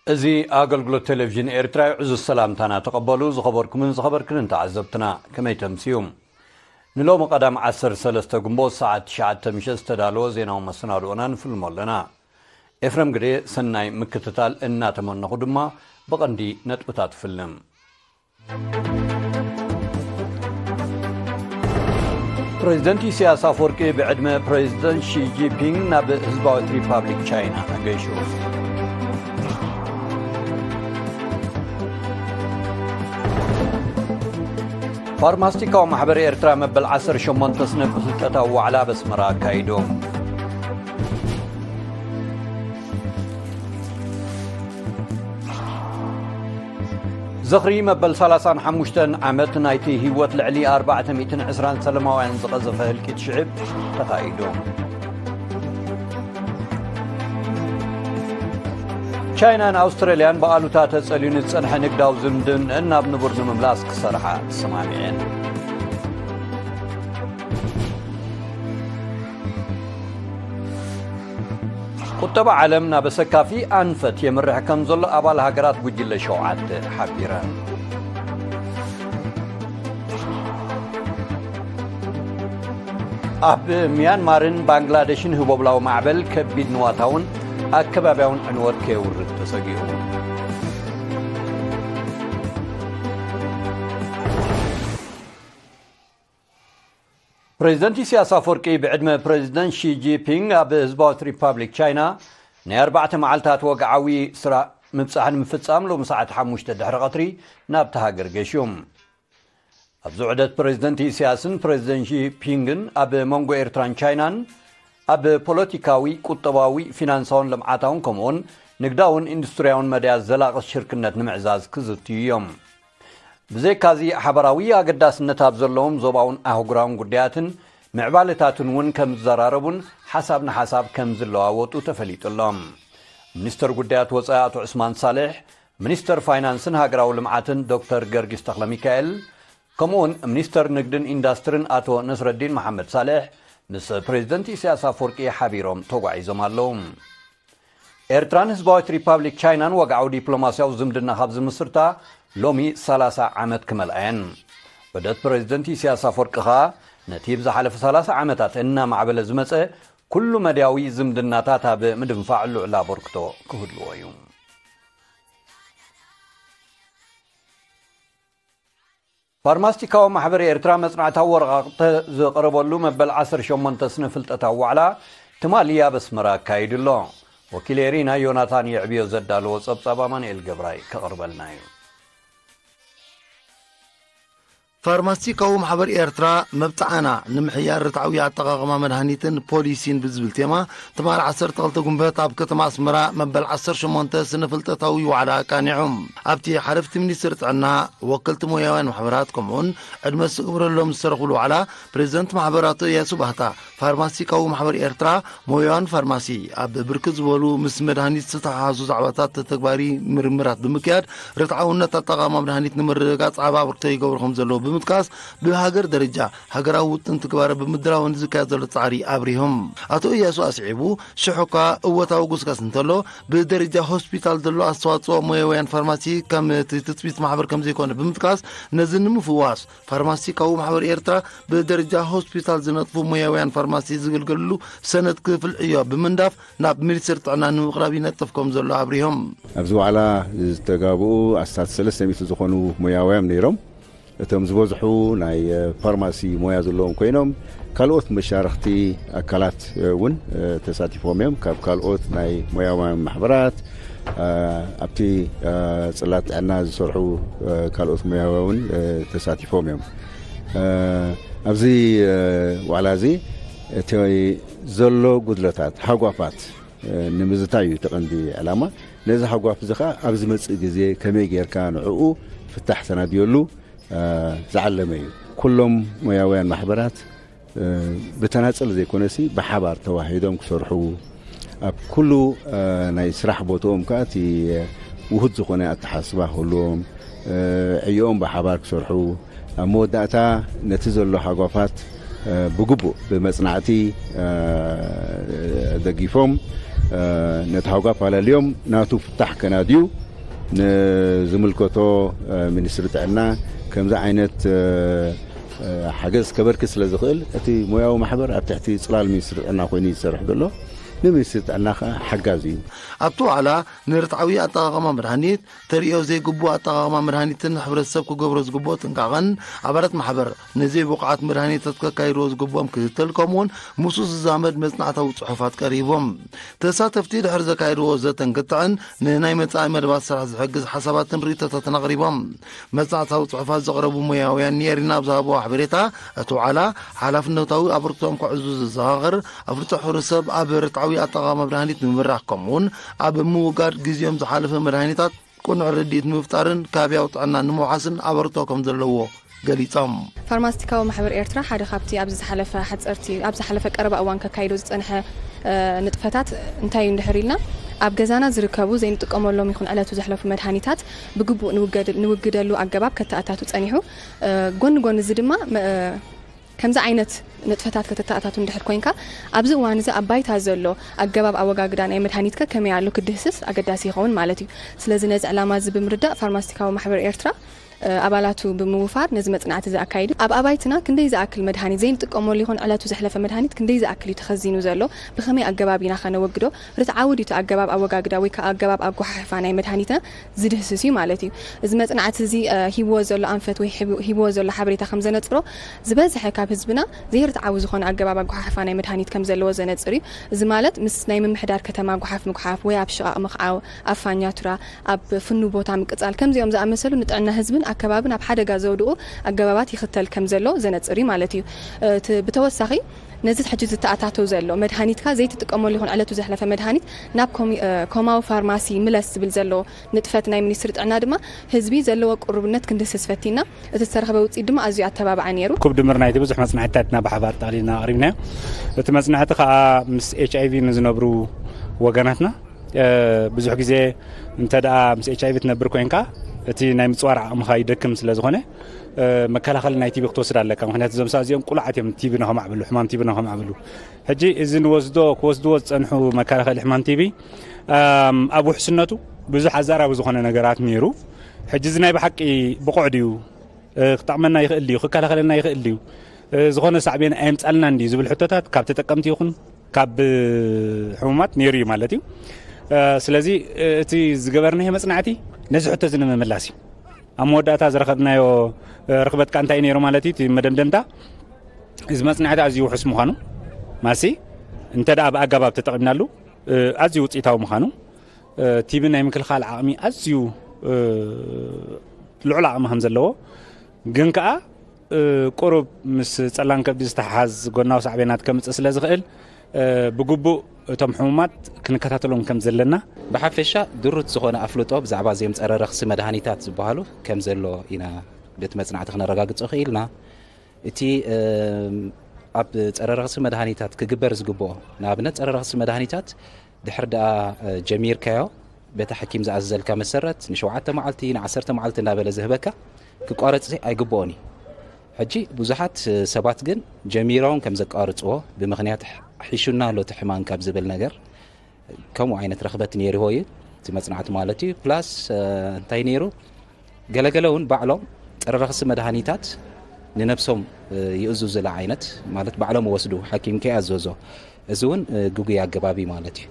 እዚ ኣገልግሎት ቴሌቪዥን ኤርትራ እዩ። ዕዙዝ ሰላምታና ተቐበሉ። ዝኸበርኩምን ዝኸበርክንን ተዓዘብትና፣ ከመይ ተምስዩ? ንሎሚ ቀዳም ዓሰርተ ሰለስተ ግንቦት ሰዓት ትሽዓተ ምሸት ዝተዳለወ ዜናዊ መሰናድኦና ንፍልሞ ኣለና። ኤፍረም ግደ ሰናይ ምክትታል እናተመነኹ ድማ ብቐንዲ ነጥብታት ፍልም። ፕሬዚደንት ኢሳያስ ኣፈወርቂ ብዕድመ ፕሬዚደንት ሺ ጂንፒንግ ናብ ህዝባዊት ሪፓብሊክ ቻይና ገሹ። ፋርማስቲካዊ ማሕበር ኤርትራ መበል ዓሰርተ ሸሞንተ ስነ ፍልጠታዊ ዋዕላ ኣብ ኣስመራ ኣካይዱ። ዝኽሪ መበል ሰላሳን ሓሙሽተን ዓመት ናይቲ ህይወት ልዕሊ ኣርባዕተ ሚእትን ዕስራን ሰላማውያን ዝቐዘፈ ህልቂት ሽዕብ ተኻይዱ። ቻይናን ኣውስትራልያን ብኣሉታ ተጸልዩ ንዝጸንሐ ንግዳዊ ዝምድንአን ናብ ንቡር ንምምላስ ክሰርሓ ተሰማሚዐን። ቁጠባ ዓለም ናብ ኣሰካፊ ኣንፈት የምርሕ ከም ዘሎ ኣባል ሃገራት ጉጅለ ሸውዓተ ሓቢረን። ኣብ ሚያንማርን ባንግላደሽን ህቦብላዊ ማዕበል ከቢድ ንዋታውን ኣከባብያውን ዕንወት ከየውርድ ተሰጊኡ። ፕሬዚደንት ኢሳያስ ኣፈወርቂ ብዕድመ ፕሬዚደንት ሺ ጂንፒንግ ኣብ ህዝባዊት ሪፓብሊክ ቻይና ናይ ኣርባዕተ መዓልታት ወግዓዊ ስራ ምብጻሕ ንምፍጻም ሎሚ ሰዓት ሓሙሽተ ድሕሪ ቀትሪ ናብቲ ሃገር ገሹ። ኣብዚ ዑደት ፕሬዚደንት ኢሳያስን ፕሬዚደንት ሺ ጂንፒንግን ኣብ መንጎ ኤርትራን ቻይናን ኣብ ፖለቲካዊ፣ ቁጠባዊ፣ ፊናንሳውን ልምዓታውን ከምኡውን ንግዳውን ኢንዱስትሪያውን መዳያት ዘላቒ ሽርክነት ንምዕዛዝ ክዝትዩ እዮም። ብዘይካዚ ሓበራዊ ኣገዳስነት ኣብ ዘለዎም ዞባውን ኣህጉራውን ጉዳያትን ምዕባለታትን እውን ከም ዝዘራረቡን ሓሳብ ንሓሳብ ከም ዝለዋወጡ ተፈሊጡ ኣሎ። ሚኒስተር ጉዳያት ወጻኢ ኣቶ ዑስማን ሳልሕ፣ ሚኒስተር ፋይናንስን ሃገራዊ ልምዓትን ዶክተር ገርጊስ ተኽለ ሚካኤል፣ ከምኡውን ሚኒስተር ንግድን ኢንዳስትርን ኣቶ ነስረዲን መሓመድ ሳልሕ ምስ ፕሬዚደንት ኢሳያስ ኣፈወርቂ ሓቢሮም ተጓዒዞም ኣለዉ። ኤርትራን ህዝባዊት ሪፓብሊክ ቻይናን ወግዓዊ ዲፕሎማስያዊ ዝምድና ካብ ዝምስርታ ሎሚ ሰላሳ ዓመት ክመልኣየን። ዑደት ፕሬዚደንት ኢሳያስ ኣፈወርቂ ኸኣ ነቲ ብዝሓለፈ ሰላሳ ዓመታት እናማዕበለ ዝመጸ ኩሉ መድያዊ ዝምድናታት ኣብ ምድንፋዕ ልዑል ኣበርክቶ ክህልዎ እዩ። ፋርማስቲካዊ ማሕበር ኤርትራ መጽናዕታዊ ወረቓቕቲ ዝቐረበሉ መበል ዓሰርተ ሸሞንተ ስነ ፍልጠታዊ ዋዕላ ትማሊ ኣብ ኣስመራ ኣካይዱ ኣሎ። ወኪል ኤሪና ዮናታን የዕብዮ ዘዳለዎ ጸብጻብ ኣማኑኤል ገብራይ ከቕርበልና እዩ። ፋርማስቲካዊ ማሕበር ኤርትራ መብጽዓና ንምሕያል ርትዓዊ ኣጠቓቕማ መድሃኒትን ፖሊሲን ብዝብል ቴማ ትማል ዓሰርተ ክልተ ጉንበት ኣብ ከተማ ኣስመራ መበል ዓሰርተ ሸሞንተ ስነ ፍልጠታዊ ዋዕላ ኣቃኒዑ። ኣብቲ ሓለፍቲ ሚኒስትሪ ጥዕና፣ ወከልቲ ሞያውያን ማሕበራት ከምኡውን ዕድመ ዝተገብረሎም ዝተረኽብሉ ዋዕላ ፕሬዚደንት ማሕበር ኣቶ እያሱ ባህታ ፋርማስቲካዊ ማሕበር ኤርትራ ሞያውያን ፋርማሲ ኣብ ብርክት ዝበሉ ምስ መድሃኒት ዝተተሓሓዙ ዛዕባታት ተተግባሪ ምርምራት ብምክያድ ርትዓውነት ኣጠቓቕማ መድሃኒት ንምርግጋጽ ዓቢ ኣበርክቶ ይገብሩ ከም ዘለዉ ብምጥቃስ ብሃገር ደረጃ ሃገራዊ ውጥን ትግባረ ብምድላው ንዝካየድ ዘሎ ጻዕሪ ኣብሪሆም። ኣቶ እያሱ ኣስዒቡ ሽሕ እኳ እወታዊ ጉስጋስ እንተሎ ብደረጃ ሆስፒታል ዘሎ ኣስተዋጽኦ ሞያውያን ፋርማሲ ከም እቲ ትጽቢት ማሕበር ከም ዘይኮነ ብምጥቃስ ነዚ ንምፍዋስ ፋርማስቲካዊ ማሕበር ኤርትራ ብደረጃ ሆስፒታል ዝነጥፉ ሞያውያን ፋርማሲ ዝግልገልሉ ሰነድ ክፍል ዕዮ ብምንዳፍ ናብ ሚኒስትሪ ጥዕና ንምቕራብ ይነጥፍ ከም ዘሎ ኣብሪሆም። ኣብዚ ዋዕላ ዝተጋብኡ ኣስታት ሰለስተ ሚእቲ ዝኾኑ ሞያውያን ነይሮም። እቶም ዝበዝሑ ናይ ፋርማሲ ሞያ ዘለዎም ኮይኖም ካልኦት መሻርኽቲ ኣካላት እውን ተሳቲፎም እዮም። ካብ ካልኦት ናይ ሞያውያን ማሕበራት ኣብቲ ጽላት ጥዕና ዝሰርሑ ካልኦት ሞያውያን እውን ተሳቲፎም እዮም። ኣብዚ ዋዕላ እዚ እቲ ዘሎ ጉድለታት፣ ሃጓፋት ንምዝታይ እዩ እቲ ቀንዲ ዕላማ። ነዚ ሃጓፍ እዚ ኸዓ ኣብ ዝመጽእ ግዜ ከመይ ጌርካ ንዕኡ ፍታሕ ተናድየሉ ዝዓለመ እዩ። ኩሎም ሞያውያን ማሕበራት ብተናጸል ዘይኮነሲ ብሓባር ተዋሂዶም ክሰርሑ፣ ኣብ ኩሉ ናይ ስራሕ ቦትኦም ከኣ እቲ ውሁድ ዝኾነ ኣተሓስባ ክህልዎም፣ ዕዮኦም ብሓባር ክሰርሑ፣ ኣብ መወዳእታ ነቲ ዘሎ ሃጓፋት ብግቡእ ብመጽናዕቲ ደጊፎም ነቲ ሃውጋፕ ኣላልዮም ናቱ ፍታሕ ከናድዩ ንዝምልከቶ ሚኒስትሪ ጥዕና ከምዚ ዓይነት ሓገዝ ከበርክት ስለ ዝኽእል፣ እቲ ሞያዊ ማሕበር ኣብ ትሕቲ ጽላል ሚኒስትሪ ጥዕና ኮይኑ ይሰርሕ ዘሎ፣ ንሚኒስትሪ ጥዕና ከኣ ሓጋዚ እዩ። ኣብቲ ዋዕላ ንርትዓዊ ኣጠቓቕማ መድሃኒት፣ ተርእዮ ዘይግቡእ ኣጠቓቕማ መድሃኒትን ሕብረተሰብ ክገብሮ ዝግብኦ ጥንቃቐን፣ ኣባላት ማሕበር ንዘይብቑዓት መድሃኒታት ከካይድዎ ዝግብኦም ክትትል፣ ከምኡውን ምስኡ ዝዛመድ መጽናዕታዊ ጽሑፋት ቀሪቦም። ተሳተፍቲ ድሕሪ ዘካየድዎ ዘተን ክትዕን ንናይ መጻኢ መደባት ስራሕ ዝሕግዝ ሓሳባትን ርእይቶታትን ኣቕሪቦም። መጽናዕታዊ ጽሑፋት ዘቕረቡ ሞያውያን ንኤሪና ኣብ ዝሃብዎ ሓበሬታ፣ እቲ ዋዕላ ሓላፍነታዊ ኣበርክቶኦም ከዕዙ ዘዘኻኽር፣ ኣፍልጦ ሕብረተሰብ ኣብ ርትዓዊ ኣጠቓቕማ መድሃኒት ንምብራኽ፣ ከምኡውን ኣብ ምውጋድ ግዜኦም ዝሓለፈ መድሃኒታት ቅኑዕ ርድኢት ንምፍጣርን ከባብያዊ ጥዕና ንምውሓስን ኣበርክቶ ከም ዘለዎ ገሊጾም። ፋርማሲስቲካዊ ማሕበር ኤርትራ ሓደ ካብቲ ኣብዚ ዝሓለፈ ሓጸርቲ፣ ኣብ ዝሓለፈ ቀረባ እዋን ከካይዶ ዝጸንሐ፣ እ፣ ንጥፈታት እንታይ እዩ እንድሕር ኢልና፣ ኣብ ገዛና ዝርከቡ ዘይንጥቀመሎም ይኹን ዕለቱ ዘሕለፉ መድሃኒታት ብግቡእ ንውገድ-፣ ንውግደሉ ኣገባብ ከተኣታቱ ጸኒሑ። እ፣ ጎኒ ጎኒ እዚ ድማ መ-፣ እ፣ ከምዚ ዓይነት ንጥፈታት ከተተኣታቱ እንድሕር ኮይንካ፣ ኣብዚ እዋን እዚ ኣብ ባይታ ዘሎ ኣገባብ ኣወጋግዳ ናይ መድሃኒትከ ከመይ ኣሎ ክድህስስ ኣገዳሲ ይኸውን ማለት እዩ። ስለዚ ነዚ ዕላማ እዚ ብምርዳእ ፋርማሲስቲካዊ ማሕበር ኤርትራ፣ እ፣ ኣባላቱ ብምውፋር ነዚ መጽናዕቲ እዚ ኣካይዱ። ኣብ ኣባይትና ክንደይ ዝኣክል መድሃኒት ዘይንጥቀመሉ ይኹን ዕለቱ ዘሕለፈ መድሃኒት ክንደይ ዝኣክል እዩ ተኸዚኑ ዘሎ፣ ብኸመይ ኣገባብ ኢና ኸነወግዶ፣ ርትዓዊ ድዩ እቲ ኣገባብ ኣወጋግዳ ወይ ከኣ ኣገባብ ኣጓሓሕፋ ናይ መድሃኒትና ዝድህስስ እዩ ማለት እዩ። እዚ መጽናዕቲ እዚ፣ እ፣ ሂብዎ ዘሎ ኣንፈት ወይ ሂቡ-፣ ሂብዎ ዘሎ ሓበሬታ ከም ዘነጽሮ፣ ዝበዝሐ ካብ ህዝብና ዘይርትዓዊ ዝኾነ ኣገባብ ኣጓሓሕፋ ናይ መድሃኒት ከም ዘለዎ ዘነጽር እዩ። እዚ ማለት ምስ ናይ ምምሕዳር ከተማ ጓሓፍ ምጉሓፍ ወይ ኣብ ሽቓቕ ምኽዓው፣ ኣብ ፋኛቱራ፣ ኣብ ፍኑ ቦታ ምቅጻል ከምዚኦም ዝኣመሰሉ ንጥዕና ህዝብን ኣከባብን ኣብ ሓደጋ ዘውድቑ ኣገባባት ይኽተል ከም ዘሎ ዘነጽር እዩ ማለት እዩ። እቲ ብተወሳኺ ነዚ ሕጂ ዝተኣታተው ዘሎ መድሃኒትካ ዘይትጥቀመሉ ይኹን ዕለቱ ዘሕለፈ መድሃኒት ናብ ኮሚ-፣ እ፣ ኮማዊ ፋርማሲ ምለስ ዝብል ዘሎ ንጥፈት ናይ ሚኒስትሪ ጥዕና ድማ ህዝቢ ዘለዎ ቅሩብነት ክንድህስስ ፈቲና። እቲ ዝተረኽበ ውጽኢት ድማ ኣዝዩ ኣተባባዒ ነይሩ። ኩብ ድምር ናይቲ ብዙሕ መጽናዕትታትና ብሓባር ጠቕሊልና ኣቕሪብናዮ። እቲ መጽናዕቲ ከኣ ምስ ኤች ኣይ ቪ ንዝነብሩ ወገናትና፣ እ፣ ብዙሕ ግዜ እንተ ደኣ ምስ ኤች ኣይ ቪ ትነብር ኮይንካ፣ እቲ ናይ ምጽዋር ዓቕምኻ ይደክም ስለ ዝኾነ፣ እ፣ መከላኸሊ ናይ ቲ ቢ ክትወስድ ኣለካ። ምኽንያቱ እዞም ሰባት እዚኦም ቁሉዓት እዮም ቲ ቢ ንኸማዕብሉ፣ ሕማም ቲ ቢ ንኸማዕብሉ። ሕጂ እዚ ንወስዶ፣ ክወስድዎ ዝጸንሑ መከላኸሊ ሕማም ቲ ቢ፣ ኣም፣ ኣብ ውሕስነቱ ብዙሕ ኣዛራቢ ዝኾነ ነገራት ነይሩ። ሕጂ እዚ ናይ ብሓቂ ብቑዕ ድዩ? እ፣ ክጠቕመና ይኽእል ድዩ? ክከላኸለና ይኽእል ድዩ? እ፣ ዝኾነ ሳዕቤን ኣየምጻልናን ድዩ ዝብል ሕቶታት ካብ ተጠቀምቲ ይኹን ካብ ሕሙማት ነይሩ እዩ ማለት እዩ። እ፣ ስለዚ፣ እ፣ እቲ ዝገበርናዮ መጽናዕቲ ነዚ ሕቶ እዚ ንምምላስ እዩ። ኣብ መወዳእታ ዝረኸብናዮ፣ እ፣ ርኽበት ከኣ እንታይ ነይሩ ማለት እዩ? እቲ መደምደምታ፣ እዚ መጽናዕቲ ኣዝዩ ውሑስ ምዃኑ፣ ማሲ እንተ ደኣ ብኣገባብ ተጠቒምናሉ፣ እ፣ ኣዝዩ ውጽኢታዊ ምዃኑ፣ እ፣ ቲ ቢ ናይ ምክልኻል ዓቕሚ ኣዝዩ፣ እ፣ ልዑል ዓቕሚ ከም ዘለዎ፣ ግን ከኣ፣ እ፣ ቁሩብ ምስ ጸላም ከብዲ ዝተሓሓዝ ጎናዊ ሳዕቤናት ከምጽእ ስለ ዝኽእል፣ እ፣ ብግቡእ እቶም ሕሙማት ክንከታተሎም ከም ዘለና። ብሓፈሻ ድሩት ዝኾነ ኣፍልጦ ብዛዕባ እዚኦም ጸረ ረኽሲ መድሃኒታት ዝበሃሉ ከም ዘሎ ኢና በቲ መጽናዕቲ ክነረጋግጾ ክኢልና። እቲ፣ እም፣ ኣብ ጸረ ረኽሲ መድሃኒታት ክግበር ዝግብኦ፣ ንኣብነት ጸረ ረኽሲ መድሃኒታት ድሕር ደኣ፣ እ፣ ጀሚርካዮ፣ በቲ ሓኪም ዝኣዘዘልካ መሰረት ንሸውዓተ መዓልቲ፣ ንዓሰርተ መዓልቲ እናበለ ዝህበካ ክቋረጽ ኣይግብኦን እዩ። ሕጂ ብዙሓት፣ እ፣ ሰባት ግን ጀሚሮም ከም ዘቋርጽዎ ብምኽንያት ሕ-፣ ሒሹና ኣሎ እቲ ሕማም ካብ ዝብል ነገር ከምኡ ዓይነት ረኽበት ነይርዎ እዩ እቲ መጽናዕቲ ማለት እዩ። ፕላስ፣ እ፣ እንታይ ነይሩ? ገለገለ እውን ባዕሎም ጸረ ረኽሲ መድሃኒታት ንነብሶም፣ እ፣ ይእዙዙላ ዓይነት ማለት ባዕሎም ወስዱ ሓኪም ከይኣዘዞ። እዚ እውን፣ እ፣ ግጉይ ኣገባብ እዩ ማለት እዩ።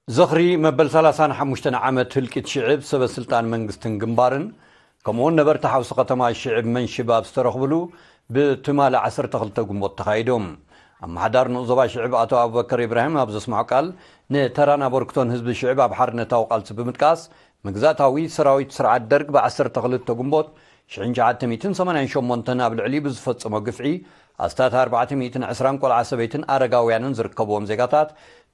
ዝኽሪ መበል ሰላሳን ሓሙሽተን ዓመት ህልቂት ሽዕብ ሰበ ስልጣን መንግስትን ግንባርን ከምኡውን ነበርቲ ሓውሲ ከተማ ሽዕብ መንሽብ ኣብ ዝተረኽብሉ ብትማሊ ዓሰርተ ክልተ ግንቦት ተኻይዶም። ኣመሓዳሪ ንኡስ ዞባ ሽዕብ ኣቶ ኣቡበከር ኢብራሂም ኣብ ዘስምዖ ቃል፣ ንተራን ኣበርክቶን ህዝቢ ሽዕብ ኣብ ሓርነታዊ ቃልሲ ብምጥቃስ፣ መግዛእታዊ ሰራዊት ስርዓት ደርግ ብ ዓሰርተ ክልተ ግንቦት ሽሕን ትሽዓተ ሚእትን ሰማንያን ሸሞንተን ኣብ ልዕሊ ብዝፈጸሞ ግፍዒ ኣስታት ኣርባዕተ ሚእትን ዕስራን ቆልዓ ሰበይትን ኣረጋውያንን ዝርከብዎም ዜጋታት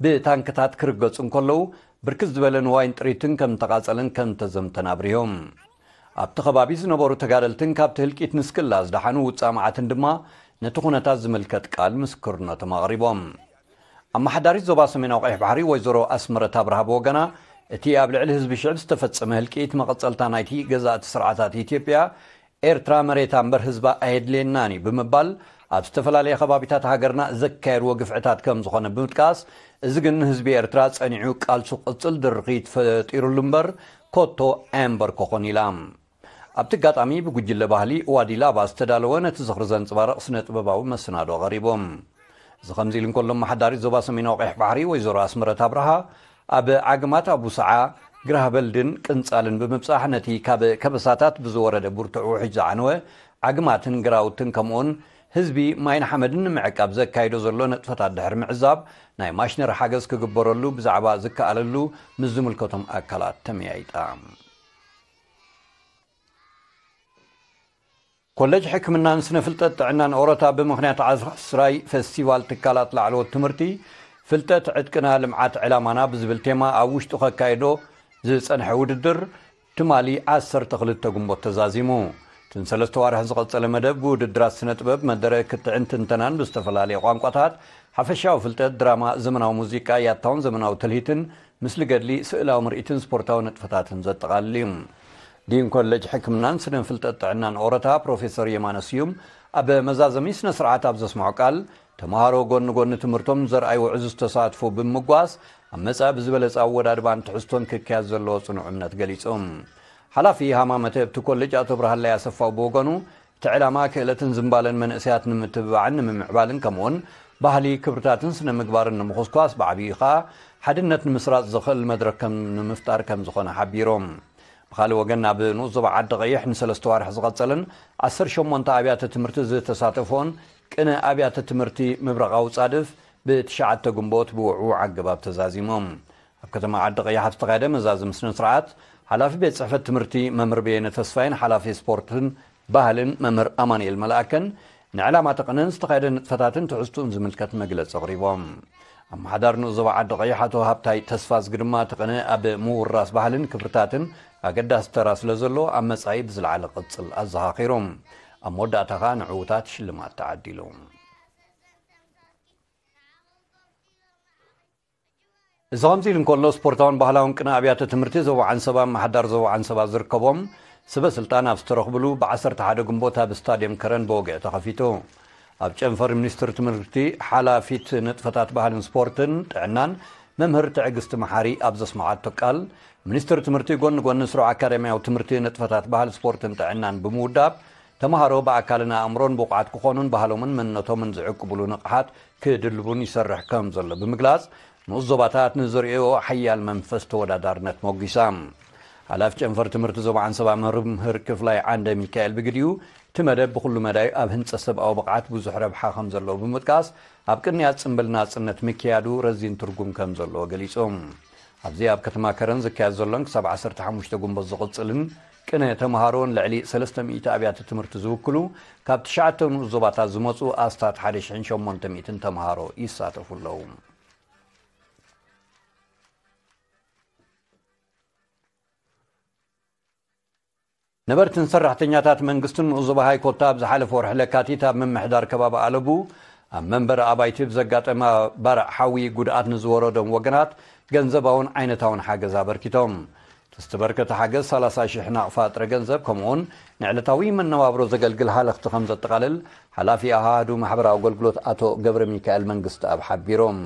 ብታንክታት ክርገጹ እንከለዉ፣ ብርክት ዝበለ ንዋይን ጥሪትን ከም ተቓጸለን ከም ተዘምተን ኣብሪሆም። ኣብቲ ከባቢ ዝነበሩ ተጋደልትን ካብቲ ህልቂት ንስክላ ዝደሓኑ ውጻእ መዓትን ድማ ነቲ ኩነታት ዝምልከት ቃል ምስክርነቶም ኣቕሪቦም። ኣመሓዳሪት ዞባ ሰሜናዊ ቀይሕ ባሕሪ ወይዘሮ ኣስመረት ኣብርሃ ብወገና፣ እቲ ኣብ ልዕሊ ህዝቢ ሽዕብ ዝተፈጸመ ህልቂት መቐጸልታ ናይቲ ገዛእቲ ስርዓታት ኢትዮጵያ ኤርትራ መሬታ እምበር ህዝባ ኣየድልየናን እዩ ብምባል ኣብ ዝተፈላለየ ከባቢታት ሃገርና ዘካየድዎ ግፍዕታት ከም ዝኾነ ብምጥቃስ፣ እዚ ግን ህዝቢ ኤርትራ ጸኒዑ ቃልሱ ክቕጽል ድርኺት ፈጢሩሉ እምበር ኮቶ ኣየንበርኮኾን ኢላ። ኣብቲ ኣጋጣሚ ብጉጅለ ባህሊ ዋዲ ላባ ዝተዳለወ ነቲ ዝኽሪ ዘንጽባርቕ ስነ ጥበባዊ መሰናዶ ቀሪቡ። እዚ ከምዚ ኢሉ እንከሎ፣ ኣመሓዳሪት ዞባ ሰሜናዊ ቀይሕ ባሕሪ ወይዘሮ ኣስመረት ኣብርሃ ኣብ ዓግማት ኣቡሰዓ፣ ግራህበልድን ቅንጻልን ብምብጻሕ ነቲ ካብ ከበሳታት ብዝወረደ ብርቱዕ ውሕጅ ዝዓነወ ዓግማትን ግራውትን ከምኡውን ህዝቢ ማይን ሓመድን ንምዕቃብ ዘካይዶ ዘሎ ንጥፈታት ድሕሪ ምዕዛብ ናይ ማሽነሪ ሓገዝ ክግበረሉ ብዛዕባ ዝከኣለሉ ምስ ዝምልከቶም ኣካላት ተመያይጣ። ኮሌጅ ሕክምናን ስነ ፍልጠት ጥዕናን ኦሮታ ብምኽንያት ዓስራይ ፌስቲቫል ትካላት ላዕለዎት ትምህርቲ ፍልጠት ዕጥቅና ልምዓት ዕላማና ብዝብል ቴማ ኣብ ውሽጡ ከካይዶ ዝጸንሐ ውድድር ትማሊ ዓሰርተ ክልተ ግንቦት ተዛዚሙ። እትን ሰለስተ ዋርሕ ዝቐጸለ መደብ ብውድድራት ስነ ጥበብ፣ መደረ ክትዕን ትንተናን ብዝተፈላለየ ቋንቋታት፣ ሓፈሻዊ ፍልጠት፣ ድራማ፣ ዘመናዊ ሙዚቃ፣ ያታውን ዘመናዊ ትልሂትን፣ ምስሊ ገድሊ፣ ስእላዊ ምርኢትን ስፖርታዊ ንጥፈታትን ዘጠቓልል እዩ። ዲን ኮሌጅ ሕክምናን ስነ ፍልጠት ጥዕናን ኦረታ ፕሮፌሰር የማነ ስዩም ኣብ መዛዘሚ ስነ ስርዓት ኣብ ዘስምዖ ቃል፣ ተምሃሮ ጎኒ ጎኒ ትምህርቶም ዘርኣይዎ ዕዙዝ ተሳትፎ ብምጓስ ኣብ መጻኢ ብዝበለጸ ኣወዳድባን ትሕዝቶን ክካየድ ዘለዎ ጽኑዕ እምነት ገሊጹ። ሓላፊ ሃማመተ ኣብቲ ኮሌጅ ኣቶ ብርሃላይ ኣሰፋው ብወገኑ፣ እቲ ዕላማ ክእለትን ዝንባለን መንእሰያት ንምትብባዕን ንምምዕባልን ከምኡውን ባህሊ ክብርታትን ስነ ምግባርን ንምኹስኳስ ብዓብዩ ኸኣ ሓድነት ንምስራጽ ዝኽእል መድረክ ከም ንምፍጣር ከም ዝኾነ ሓቢሮም። ብኻልእ ወገን፣ ኣብ ንኡስ ዞባ ዓዲ ቀይሕ ንሰለስተ ዋርሕ ዝቐጸለን ዓሰርተ ሸሞንተ ኣብያተ ትምህርቲ ዝተሳተፎን ቅነ ኣብያተ ትምህርቲ ምብራቓዊ ጻድፍ ብትሽዓተ ግንቦት ብውዕዉዕ ኣገባብ ተዛዚሞም። ኣብ ከተማ ዓዲ ቀይሕ ኣብ ዝተኻየደ መዛዝም ስነ ስርዓት፣ ሓላፊ ቤት ጽሕፈት ትምህርቲ መምህር በየነ ተስፋይን ሓላፊ ስፖርትን ባህልን መምህር ኣማኑኤል መልኣከን ንዕላማ እቲ ቅነን ዝተኻየደ ንጥፈታትን ትሕዝቱን ዝምልከት መግለጺ ኣቕሪቦም። ኣመሓዳሪ ንኡስ ዞባ ዓዲ ቀይሕ ኣቶ ሃብታይ ተስፋዝጊ ድማ እቲ ቅነ ኣብ ምውራስ ባህልን ክብርታትን ኣገዳሲ ተራ ስለ ዘለዎ ኣብ መጻኢ ብዝለዓለ ክቕጽል ኣዘኻኺሮም። ኣብ መወዳእታ ኸኣ ንዕዉታት ሽልማት ተዓዲሉ። እዚ ከምዚ ኢሉ እንከሎ፣ ስፖርታውን ባህላውን ቅነ ኣብያተ ትምህርቲ ዞባ ዓንሰባ፣ ኣመሓዳሪ ዞባ ዓንሰባ ዝርከቦም ስበ ስልጣን ኣብ ዝተረኽብሉ፣ ብዓሰርተ ሓደ ግንቦት ኣብ ስታድየም ከረን ብወግዒ ተኸፊቱ። ኣብ ጨንፈር ሚኒስትሪ ትምህርቲ፣ ሓላፊት ንጥፈታት ባህልን ስፖርትን ጥዕናን መምህር ትዕግስቲ መሓሪ ኣብ ዘስመዓቶ ቃል፣ ሚኒስትሪ ትምህርቲ ጎኒ ጎኒ ስሩዕ ኣካዳሚያዊ ትምህርቲ፣ ንጥፈታት ባህሊ፣ ስፖርትን ጥዕናን ብምውዳብ፣ ተምሃሮ ብኣካልን ኣእምሮን ብቑዓት ክኾኑን ባህሎምን መንነቶምን ዝዕቅብሉ ንቕሓት ክድልቡን ይሰርሕ ከም ዘሎ ብምግላጽ፣ ንኡስ ዞባታት ንዝርእዮ ሓያል መንፈስ ተወዳዳርነት ሞጒሳ። ሓላፊ ጨንፈር ትምህርቲ ዞባ ዓንሰባ መምህር ክፍላይ ዓንደ ሚካኤል ብግዲኡ፣ እቲ መደብ ብኹሉ መዳዩ ኣብ ህንጸት ሰብኣዊ ብቕዓት ብዙሕ ረብሓ ከም ዘለዎ ብምጥቃስ፣ ኣብ ቅንያት ጽምብል ናጽነት ምክያዱ ረዚን ትርጉም ከም ዘለዎ ገሊጹ። ኣብዚ ኣብ ከተማ ከረን ዝካየድ ዘሎን ክሳብ ዓሰርተ ሓሙሽተ ግንቦት ዝቕጽልን ቅነ ተምሃሮን ልዕሊ ሰለስተ ሚእቲ ኣብያተ ትምህርቲ ዝውክሉ ካብ ትሽዓተ ንኡስ ዞባታት ዝመጹ ኣስታት ሓደ ሽሕን ሸሞንተ ሚእትን ተምሃሮ ይሳተፉ ኣለዉ። ነበርትን ሰራሕተኛታት መንግስትን ንኡስ ዞባ ሃይኮታ ኣብ ዝሓለፈ ወርሒ ለካቲት ኣብ ምምሕዳር ከባቢ ኣለቡ ኣብ መንበሪ ኣባይቲ ብዘጋጠመ ባርዕ ሓዊ ጉድኣት ንዝወረዶም ወገናት ገንዘባውን ዓይነታውን ሓገዝ ኣበርኪቶም። እቲ ዝተበርከተ ሓገዝ ሰላሳ ሽሕ ናቕፋ ጥረ ገንዘብ ከምኡውን ንዕለታዊ መነባብሮ ዘገልግል ሃለኽቲ ከም ዘጠቓልል ሓላፊ ኣሃዱ ማሕበራዊ ኣገልግሎት ኣቶ ገብረ ሚካኤል መንግስቲ ኣብ ሓቢሮም።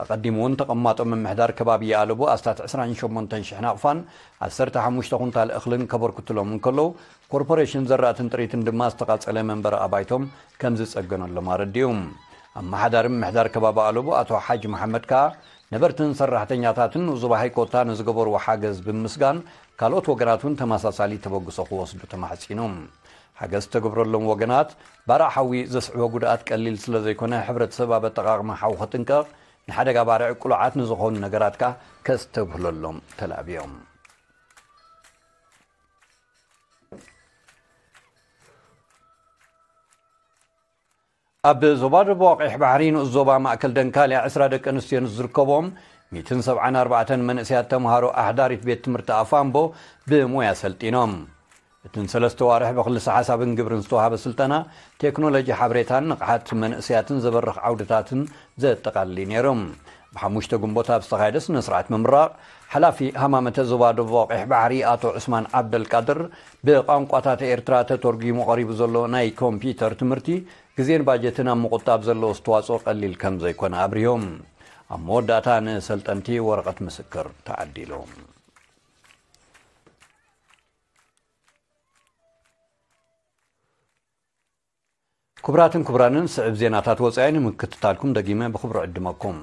ኣቐዲሙ እውን ተቐማጦ ምምሕዳር ከባቢ ኣለቡ ኣስታት ዕስራን ሸሞንተን ሽሕ ናቕፋን ዓሰርተ ሓሙሽተ ኩንታል እኽልን ከበርክትሎም እንከለዉ፣ ኮርፖሬሽን ዘራእትን ጥሪትን ድማ ዝተቓጸለ መንበሪ ኣባይቶም ከም ዝጸገነሎም ኣረዲኡ። ኣመሓዳሪ ምምሕዳር ከባቢ ኣለቡ ኣቶ ሓጅ መሓመድ ከኣ ነበርትን ሰራሕተኛታትን ንኡስ ዞባ ሃይኮታ ንዝገበርዎ ሓገዝ ብምስጋን፣ ካልኦት ወገናት እውን ተመሳሳሊ ተበግሶ ክወስዱ ተማሕጺኑ። ሓገዝ ዝተገብረሎም ወገናት፣ ባርዕ ሓዊ ዘስዕቦ ጉድኣት ቀሊል ስለ ዘይኮነ፣ ሕብረተሰብ ኣብ ኣጠቓቕማ ሓዊ ክጥንቀቕ፣ ንሓደጋ ባርዕ ቅሉዓት ንዝኾኑ ነገራት ከኣ ከስተብህለሎም ተላብዮም። ኣብ ዞባ ደቡብ ቀይሕ ባሕሪ ንኡስ ዞባ ማእከል ደንካልያ ዕስራ ደቂ ኣንስትዮ ዝርከቦም ሚእትን ሰብዓን ኣርባዕተን መንእሰያት ተምሃሮ ኣሕዳሪት ቤት ትምህርቲ ኣፋምቦ ብሞያ ሰልጢኖም። እትን ሰለስተ ዋርሕ ብክልሰ ሓሳብን ግብርን ዝተዋሃበ ስልጠና፣ ቴክኖሎጂ ሓበሬታን ንቕሓት መንእሰያትን ዘበርኽ ዓውድታትን ዘጠቓልል እዩ ነይሩ። ብሓሙሽተ ግንቦት ኣብ ዝተኻየደ ስነ ስርዓት ምምራቕ፣ ሓላፊ ሃማመተ ዞባ ደቡብ ቀይሕ ባሕሪ ኣቶ ዑስማን ዓብደልቃድር፣ ብቋንቋታት ኤርትራ ተተርጒሙ ቀሪቡ ዘሎ ናይ ኮምፒውተር ትምህርቲ፣ ግዜን ባጀትን ኣብ ምቑጣብ ዘለዎ ኣስተዋጽኦ ቀሊል ከም ዘይኮነ ኣብሪሆም። ኣብ መወዳእታ ንሰልጠንቲ ወረቐት ምስክር ተዓዲሉ። ክቡራትን ክቡራንን፣ ስዕብ ዜናታት ወጻኢ ንምክትታልኩም ደጊመ ብኽብሪ ዕድመኩም።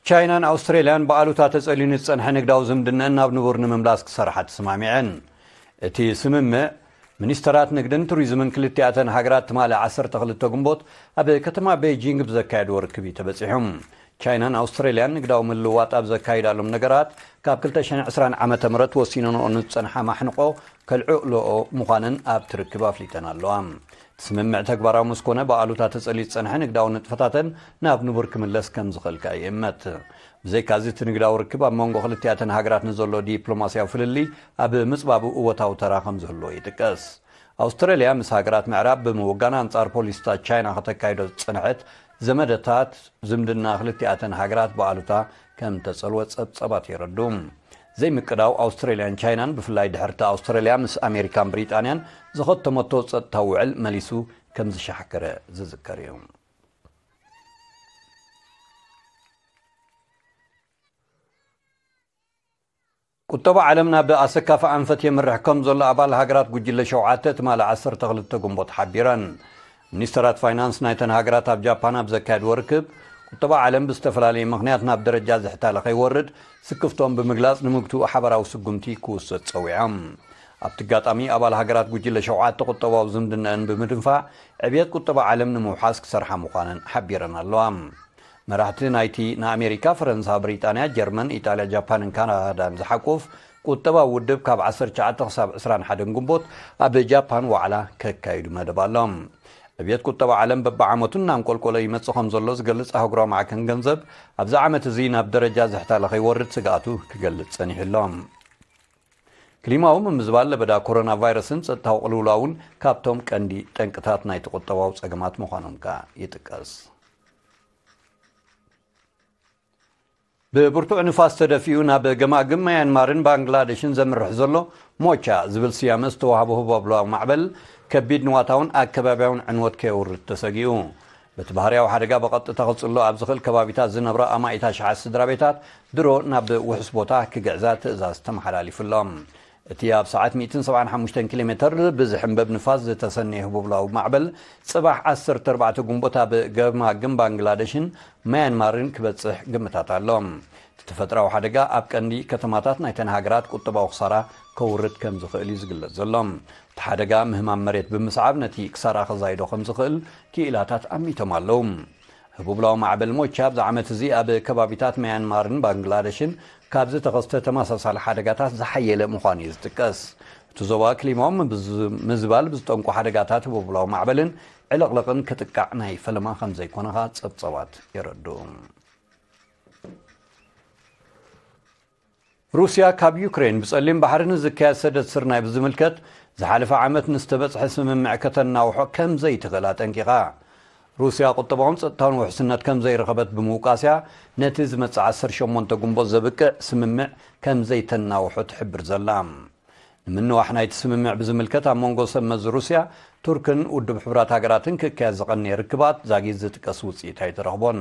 ቻይናን ኣውስትሬልያን ብኣሉታ ተጸልዩ ንዝጸንሐ ንግዳዊ ዝምድነን ናብ ንቡር ንምምላስ ክሰርሓ ተሰማሚዐን። እቲ ስምምዕ፣ ሚኒስተራት ንግድን ቱሪዝምን ክልቲኣተን ሃገራት ትማሊ ዓሰርተ ክልተ ግንቦት ኣብ ከተማ ቤይጂንግ ብዘካየድዎ ርክብ እዩ ተበጺሑ። ቻይናን ኣውስትሬልያን ንግዳዊ ምልውዋጥ ኣብ ዘካይዳሎም ነገራት፣ ካብ ክልተ ሽሕን ዕስራን ዓመተ ምህረት ወሲነንኦ ንዝጸንሓ ማሕንቆ ከልዕልኦ ምዃነን ኣብቲ ርክብ ኣፍሊጠን ኣለዋ። እቲ ስምምዕ ተግባራዊ ምስ ኮነ፣ ብኣሉታ ተጸልዩ ዝጸንሐ ንግዳዊ ንጥፈታተን ናብ ንቡር ክምለስ ከም ዝኽእል ከኣ ይእመት። ብዘይካዚ፣ እቲ ንግዳዊ ርክብ ኣብ መንጎ ክልቲኣተን ሃገራት ንዘሎ ዲፕሎማስያዊ ፍልልይ ኣብ ምጽባቡ እወታዊ ተራ ከም ዝህልዎ ይጥቀስ። ኣውስትራልያ ምስ ሃገራት ምዕራብ ብምውጋን፣ ኣንጻር ፖሊሲታት ቻይና ከተካይዶ ዝጸንሐት ዘመተታት፣ ዝምድና ክልቲኣተን ሃገራት ብኣሉታ ከም ተጸልወ ጸብጸባት የረዱ። ዘይምቅዳው ኣውስትራልያን ቻይናን፣ ብፍላይ ድሕርቲ ኣውስትራልያ ምስ ኣሜሪካን ብሪጣንያን ዝኸተመቶ ጸጥታዊ ውዕል፣ መሊሱ ከም ዝሻሕከረ ዝዝከር እዩ። ቁጠባ ዓለም ናብ ኣሰካፊ ኣንፈት የምርሕ ከም ዘሎ ኣባል ሃገራት ጉጅለ ሸውዓተ ትማሊ ዓሰርተ ክልተ ግንቦት ሓቢረን። ሚኒስተራት ፋይናንስ ናይተን ሃገራት ኣብ ጃፓን ኣብ ዘካየድዎ ርክብ፣ ቁጠባ ዓለም ብዝተፈላለየ ምኽንያት ናብ ደረጃ ዝሕታለ ከይወርድ ስክፍቶም ብምግላጽ፣ ንምግትኡ ሓባራዊ ስጉምቲ ክውሰድ ጸዊዖም። ኣብቲ ኣጋጣሚ፣ ኣባል ሃገራት ጉጅለ ሸውዓተ ቁጠባዊ ዝምድነአን ብምድንፋዕ፣ ዕብየት ቁጠባ ዓለም ንምውሓስ ክሰርሓ ምዃነን ሓቢረን ኣለዋ። መራሕቲ ናይቲ ንኣሜሪካ፣ ፈረንሳ፣ ብሪጣንያ፣ ጀርመን፣ ኢጣልያ፣ ጃፓንን ካናዳን ዝሓቁፍ ቁጠባዊ ውድብ፣ ካብ ዓሰርተ ትሽዓተ ክሳብ ዕስራን ሓደን ግንቦት ኣብ ጃፓን ዋዕላ ከካይዱ መደብ ኣሎ። ዕብየት ቁጠባ ዓለም በብዓመቱ እናንቆልቆለ ይመጽእ ከም ዘሎ ዝገልጽ ኣህጉራዊ ማዕከን ገንዘብ፣ ኣብዚ ዓመት እዚ ናብ ደረጃ ዝሕታለ ከይወርድ ስግኣቱ ክገልጽ ጸኒሑ ኣሎ። ክሊማዊ ምምዝባል ለበዳ ኮሮና ቫይረስን ጸጥታዊ ቅልውላውን ካብቶም ቀንዲ ጠንቅታት ናይቲ ቁጠባዊ ጸገማት ምዃኖም ከኣ ይጥቀስ። ብብርቱዕ ንፋስ ተደፊኡ ናብ ገማግም ማያንማርን ባንግላደሽን ዘምርሕ ዘሎ ሞቻ ዝብል ስያመ ዝተዋህቦ ህቦብላዊ ማዕበል፣ ከቢድ ንዋታውን ኣከባብያውን ዕንወት ከየውርድ ተሰጊኡ። በቲ ባህርያዊ ሓደጋ ብቐጥታ ክጽሎ ኣብ ዝኽእል ከባቢታት ዝነብራ ኣማኢት ኣሽሓት ስድራ ቤታት ድሮ ናብ ውሑስ ቦታ ክግዕዛ ትእዛዝ ተመሓላሊፉሎም። እቲ ኣብ ሰዓት ሚእትን ሰብዓን ሓሙሽተን ኪሎ ሜተር ብዝሕንበብ ንፋስ ዝተሰነየ ህቡብላዊ ማዕበል፣ ጽባሕ ዓሰርተ ኣርባዕተ ግንቦት ኣብ ገማግም ባንግላደሽን ማያንማርን ክበጽሕ ግምታት ኣሎ። እቲ ተፈጥራዊ ሓደጋ ኣብ ቀንዲ ከተማታት ናይተን ሃገራት ቁጠባዊ ክሳራ ከውርድ ከም ዝኽእል እዩ ዝግለጽ ዘሎ። እቲ ሓደጋ ምህማም መሬት ብምስዓብ ነቲ ክሳራ ከዛይዶ ከም ዝኽእል ክኢላታት ኣሚቶም ኣለዉ። ህቡብላዊ ማዕበል ሞቻ ኣብዚ ዓመት እዚ ኣብ ከባቢታት ማያንማርን ባንግላደሽን ካብ ዝተኸስተ ተመሳሳሊ ሓደጋታት ዝሓየለ ምዃኑ እዩ ዝጥቀስ። እቲ ዞባ ክሊማዊ ምብዝ-፣ ምዝባል ብዝጠንቁ ሓደጋታት ህቡብላዊ ማዕበልን ዕልቕልቕን ክጥቃዕ ናይ ፈለማ ከም ዘይኮነ ኸኣ ጸብጸባት የረድኡ። ሩስያ ካብ ዩክሬን ብጸሊም ባሕሪ ንዝካየድ ሰደድ ስርናይ ብዝምልከት፣ ዝሓለፈ ዓመት ንዝተበጽሐ ስምምዕ ከተናውሖ ከም ዘይትኽእል ኣጠንቂቓ። ሩስያ ቁጠባውን ጸጥታውን ውሕስነት ከም ዘይረኸበት ብምውቃስያ፣ ነቲ ዝመጽእ ዓሰርተ ሸሞንተ ግንቦት ዘብቅዕ ስምምዕ ከም ዘይተናውሖ ትሕብር ዘላ። ንምንዋሕ ናይቲ ስምምዕ ብዝምልከት፣ ኣብ መንጎ ሰብ መዚ ሩስያ፣ ቱርክን ውድብ ሕቡራት ሃገራትን ክካየድ ዝቐነየ ርክባት ዛጊት ዝጥቀስ ውጽኢት ኣይተረኽቦን።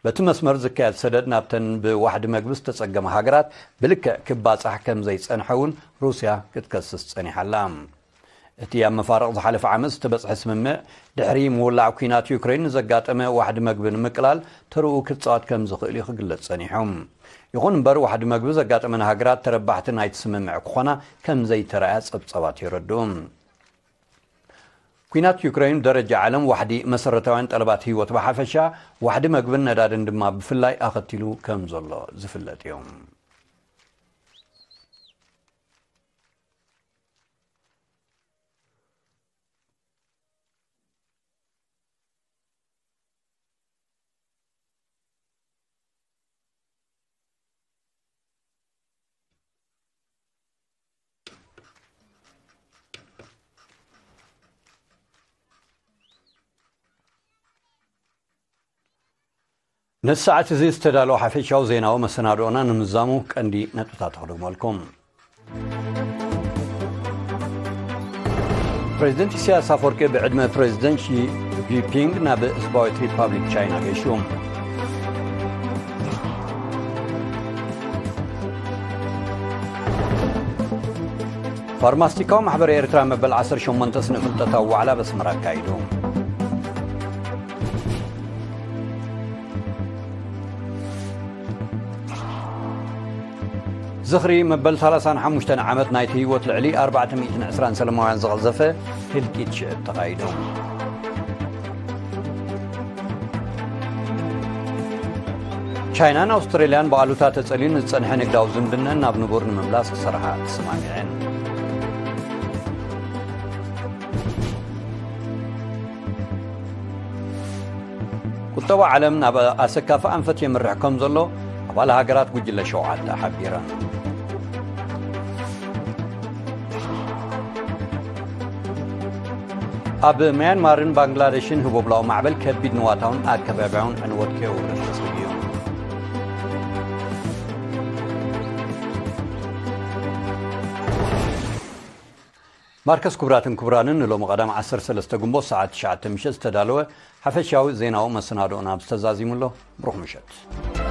በቲ መስመር ዝካየድ ሰደድ ናብተን ብዋሕዲ መግቢ ዝተጸገማ ሃገራት ብልክዕ ክባጻሕ ከም ዘይጸንሐ እውን ሩስያ ክትከስስ ጸኒሓ ኣላ። እቲ ኣብ መፋርቕ ዝሓለፈ ዓመት ዝተበጽሐ ስምምዕ፣ ድሕሪ ምውላዕ ኲናት ዩክሬን ንዘጋጠመ ዋሕዲ መግቢ ንምቅላል ተርኡ ክጻወት ከም ዝኽእል እዩ ክግለጽ ጸኒሑ። ይኹን እምበር፣ ዋሕዲ መግቢ ዘጋጠመን ሃገራት ተረባሕቲ ናይቲ ስምምዕ ክኾና ከም ዘይተራእያ ጸብጻባት የረድኡ። ኲናት ዩክሬን ብደረጃ ዓለም ዋሕዲ መሰረታውያን ጠለባት ህይወት ብሓፈሻ፣ ዋሕዲ መግብን ነዳድን ድማ ብፍላይ ኣኸቲሉ ከም ዘሎ ዝፍለጥ እዩ። ነቲ ሰዓት እዚ ዝተዳለወ ሓፈሻዊ ዜናዊ መሰናድኦና ንምዛሙ ቀንዲ ነጥብታት ክደግመልኩም። ፕሬዚደንት ኢሳያስ ኣፈወርቂ ብዕድመ ፕሬዚደንት ሺ ጂንፒንግ ናብ ህዝባዊት ሪፓብሊክ ቻይና ገይሹ። ፋርማስቲካዊ ማሕበር ኤርትራ መበል ዓሰርተ ሸሞንተ ስነ ፍልጠታዊ ዋዕላ ኣብ ኣስመራ ኣካይዱ። ዝኽሪ መበል ሰላሳን ሓሙሽተን ዓመት ናይቲ ህይወት ልዕሊ ኣርባዕተ ሚእትን ዕስራን ሰለማውያን ዝቐዘፈ ህልቂት ሽዕብ ተኻይዱ። ቻይናን ኣውስትራልያን ብኣሉታ ተጸልዩ ንዝጸንሐ ንግዳዊ ዝምድነን ናብ ንቡር ንምምላስ ክሰርሓ ተሰማሚዐን። ቁጠባ ዓለም ናብ ኣሰካፊ ኣንፈት የምርሕ ከም ዘሎ ኣባል ሃገራት ጉጅለ ሸውዓተ ሓቢረን። ኣብ ምያንማርን ባንግላደሽን ህቦብላዊ ማዕበል ከቢድ ንዋታውን ኣከባቢያውን ዕንወት ከየውርድ ተሰጊኡ። ማርከስ፣ ክቡራትን ክቡራንን፣ ንሎሚ ቀዳም ዓሰርተ ሰለስተ ግንቦት ሰዓት ትሽዓተ ምሸት ዝተዳለወ ሓፈሻዊ ዜናዊ መሰናድኦና ኣብዚ ተዛዚሙ ኣሎ። ብሩኽ ምሸት።